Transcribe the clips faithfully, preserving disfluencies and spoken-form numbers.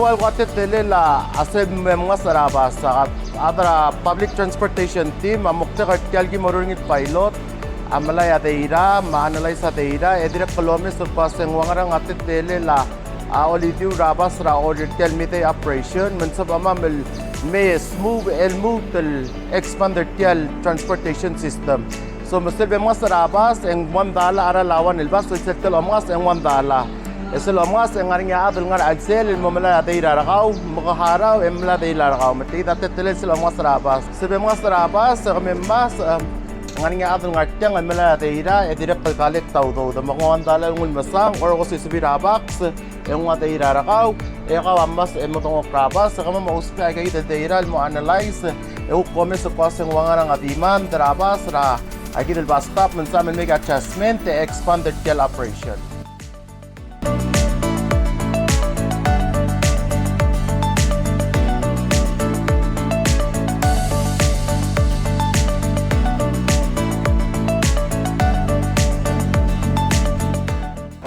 Ua teletelel a sel me mngasech er a bas, a chad er a public transportation team a moktek er tia el ki mo er ngii el pilot a melai a data me a analyze a data e dirrek el omes el kmo se ng ua ngerang a teletelel a a olidiu er a bas er a Oreor er tia el midday operation, me ng sebechemam el mei e smooth, el lmuut el expand er tia el transportation system. So me sel bo mngasech er a bas e ng one dollar a cheral a one el bas, so sel tel omngasech e ng one dollar. E sel omngasech e ng ngar er ngii a chad el ngar er a chelsel el mo melai a data er kau, me ke harau e melai a data er kau. Me tia kid a teletelel sel omngasech er a bas. Sel bo mngasech er a bas e ke me mngasech, e ng ngar er ngii a chad el ngar tiang el melai a data e dirrek el collect a udoud. Me ke nguu a one dollar el nguu el mesang, e kuk osisiu er a box, e nguu a data er kau, e kau a mngasech e mo dengchokl er a bas, e kemam a ousbech aika kid el data el mo analyze, e kuk omes el kmo se ng ua ngerang a demand er a bas er a kid el bus stop, me ng sebechemam el make adjustment e expand er tia el operation.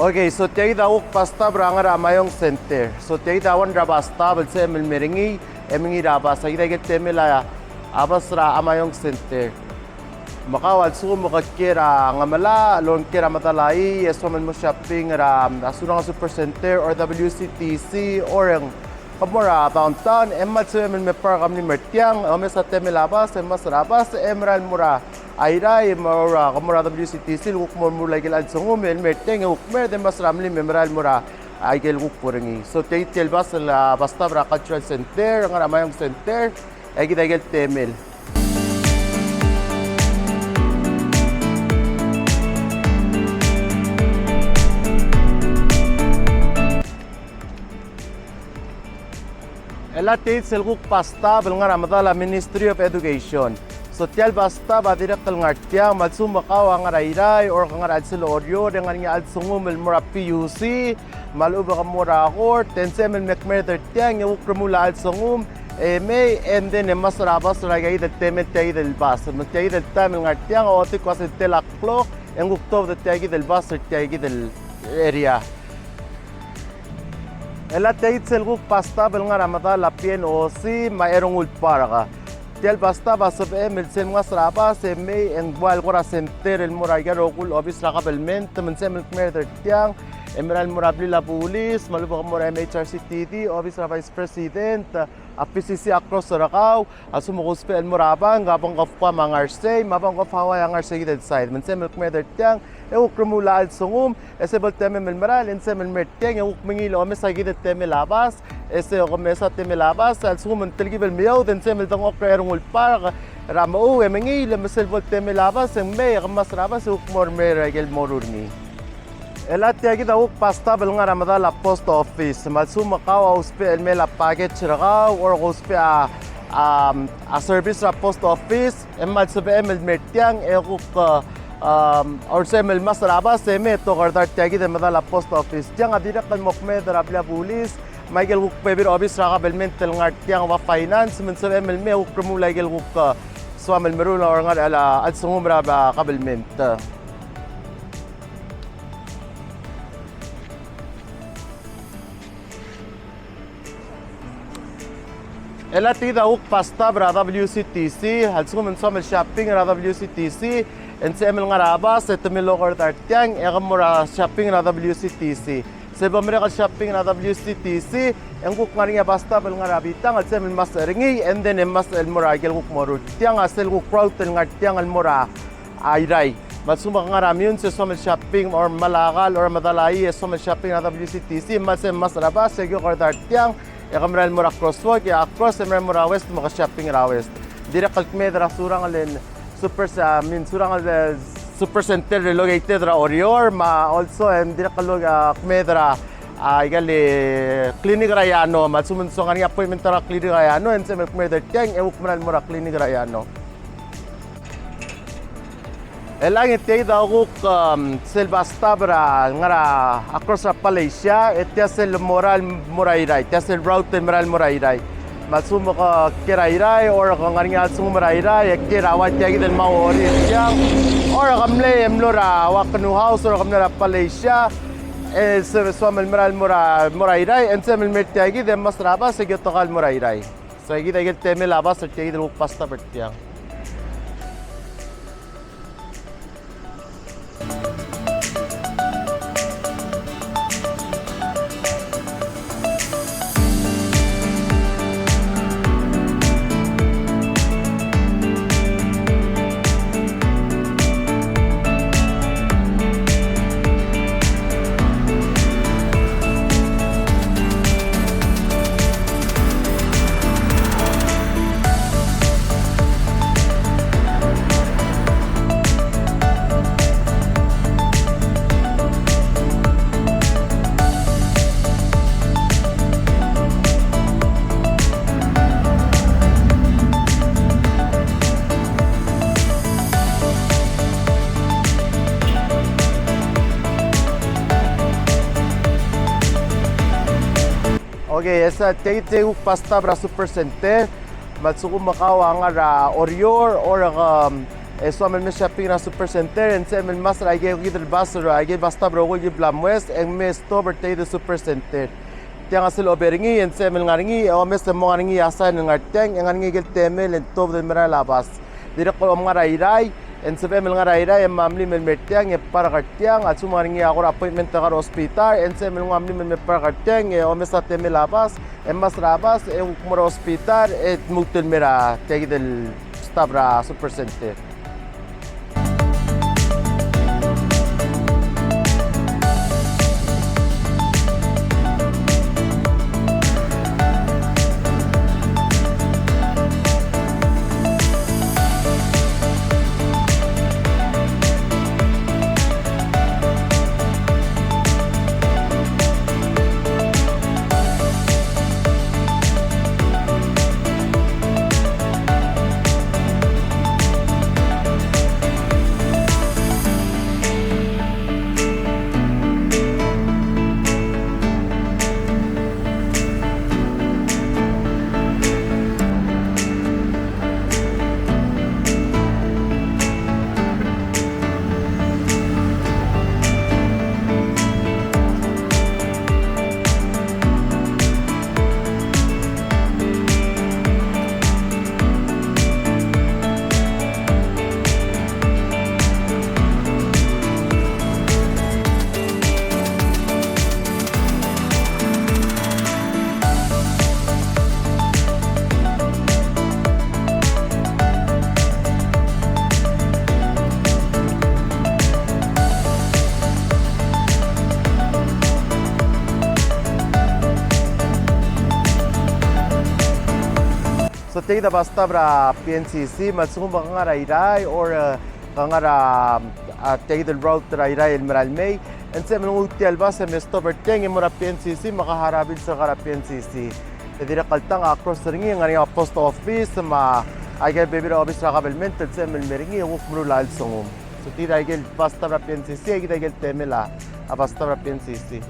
Okay, so tia kid a kuk bus stop er a ngar er a Amayong Center. So tia kid a one er a bus stop el sebechem el mer ngii e mengiil er a bas. Aki di aike el temel a bas er a Amayong Center. Me kau a lsekum ke kiei er a Ngemelachel, el kiei er a Medalaii, e soam el mo shopping er a, a Surangel Super Center or W C T C or e ng ke mo er a downtown, e kmal sebechem el me park a mlim er tiang, e omes a temel a bas, e mngasech er a bas, e merael el mo er a Airai, e mo er a, ke mo er a W C T C, el kuk mo remuul aike el chelsengum, el mer tiang, e kuk merd, e mngasech er a mlim, e merael el mo er a aike el kuk bo er ngii. So, tia kid el bas, el, a, bus stop er a Cultural Center, ngar er a Amayong Center, e kid aike el temel. E a tia kid sel kuk bus stop el ngar er a medal a Ministry of Education. So tia el bus stop a dirrek el ngar tiang, me a lsekum kau a ngar er a Irrai, or ke ngar er a chelsel a Oreor, e ngar er ngii a chelsengum el mo er a P U C, me a lechub e ke mo er a Court, e ng sebechem el me kmerd er tiang, e kuk remuul a chelsengum, e mei, and then e mngasech er a bas er aika kid el temel tia kid el bus. Me tia kid el taem el ngar tiang, a ochotii el kmo se el ten o'clock, e ng kuk tuobed tia kid el bus er tia kid el area. E a tia kid sel kuk bus stop el ngar er a medal a P N O C me a Ernguul Park. Tia el bus stop a sebechem el sel mngasech er a bas e mei e ng ua el kora center el mo er aika el rokui el obis er a kabelment, me ng sebechem el kmerd er tiang, e merael el mo er a blil a bulis, me a lechub e ke mo er a M H R C T D, obis er a Vice President, a P C C across er kau, a lsekum ke ousbech el mo er a bank, a Bank of Guam a ngar sei, me a Bank of Hawaii a ngar sei kid el side. Me ng sebechem el kmerd er tiang, e kuk remuul a chelsengum, e sel bo el temem el merael, e ng sebechem el mer tiang, e kuk mengiil el omes a kid el temel a bas, e sel kom mesa temel a bas, a lsekum ng telkib el meoud, e ng sebechem el dengchokl er a Ernguul Park, er a mechuu, e mengiil, me sel bo el temel a bas, e ng mei, e ke mngasech er a bas, e kuk mo er mer aike el moruul er ngii. E a tia kid a kuk bus stop el ngar er a medal a post office. Me a lsekum kau a ousbech el mei el package er kau, or ke ousbech a, a, a service er a post office, e kmal sebechem el mer tiang, e kuk, a, um, or sebechem el mngasech er a bas, e mei e tokerdar tia kid el medal a post office. Tiang a dirrek el mo kmeed er a blil a bulis, me aike el kuk bebil er a obis er a kabelment el ngar tiang, ua finance, me ng sebechem el mei e kuk remuul aike el kuk, a, soam el meruul a ngar er a chelsengum er a kabelment. E a tia kid a kuk bus stop er a W C T C, a lsekum ng soam el shopping er a W C T C, e ng sebechem el ngar er a bas, e te mle okerdar tiang, e ke mo er a shopping er a W C T C. Sel bo merek el shopping er a W C T C, e ng kuk ngar er ngii a bus stop el ngar er a bitang, el sebechem el mngasech er ngii, and then e mngasech el mo er aike el kuk moruul. Tiang a sel kuk route el ngar tiang el mo er a Airai. Me a lsekum ke ngar er a Meyuns e soam el shopping, or Malakal, or Medalaii e soam el shopping er a W C T C, me sel mngasech er a bas, e ke okerdar tiang, e ke merael el mo er a crosswalk, e a cross, e merael el mo er a west, me ke shopping er a west. Dirrek el kmeed er a Surangel el super, a, I mean, Surangel el super center el located er a Oreor, me a also, e ng dirrek el lo, a, kmeed er a, a, aike el clinic er a Yano, me a lsekum ng soam el ngar er ngii a appointment er a clinic er a Yano, e ng sebechem el kmeed er tiang, e kuk merael el mo er a clinic er a Yano. E a tia kid a kuk, um, sel bus stop er a ngar er a across er a Palasia, e tia sel merael el mo er a Airai, tia sel route el merael el mo er a Airai. Me a lsekum ke kiei er a Airai, or ke ngar er ngii a chelsengum er a Airai, e kiei er a ua tia kid el Mauori tiang, or ke mlei e mlo er a ua Canoe House, or ke mlei er a Palasia, E se, soam el mera el mo er a, mo er a Irrai, e ng sebechem el mer tia kid e mmes er a bas e ki otekau el mo er a Irrai. So kid a ikel temel a bas er tia kid el kuk bus stop er tiang. Okay, e se tia kid el kuk bus stop er a Supercenter. Me a lsekum e kau a ngar er a Oreor, or, um, e soam el me shopping er a Supercenter, e ng sebechem el mmes er a ikel kid el bus er a ikel bus stop er a Oreor el bla mmes, e ng me stop er tia kid el Supercenter. Tiang a sel oba er ngii, e ng sebechem el ngar er ngii, e omes e mo ngar er ngii a sign el ngar tiang, e ngar er ngii ikel temel e ng tuobed el merael a bus. Dirrek el kom ngar er a Irrai, e ng sebechem el ngar er a Irrai, e mla mlim el mer tiang, e park er tiang, a lsekum ngar er ngii a kora appointment el ngar er a hospital, e ng sebechem el nguu a mlim el me park er tiang, e omes a temel a bus, e mmes er a bus, e kuk mo er a hospital, e lmuut el mer a tia kid el stop er a Supercenter. So tia kid a bus stop er a P N C C, me a lsekum e ke ngar er a Irrai, or, e, ke ngar er a, a, tia kid el route er a Irrai el merael mei, e ng sebechem el nguu tia el bus e me stop er tiang e mo er a P N C C, me ke harau a bills er kau er a P N C C. E dirrek el tang a cross er ngii, e ngar er ngii a post office, me a ikel bebil er a obis er a kabelment, el sebechem el mer ngii, e kuk meruul a chelsengum. So tia kid a ikel bus stop er a P N C C, e kid a ikel temel a, a bus stop er a P N C C.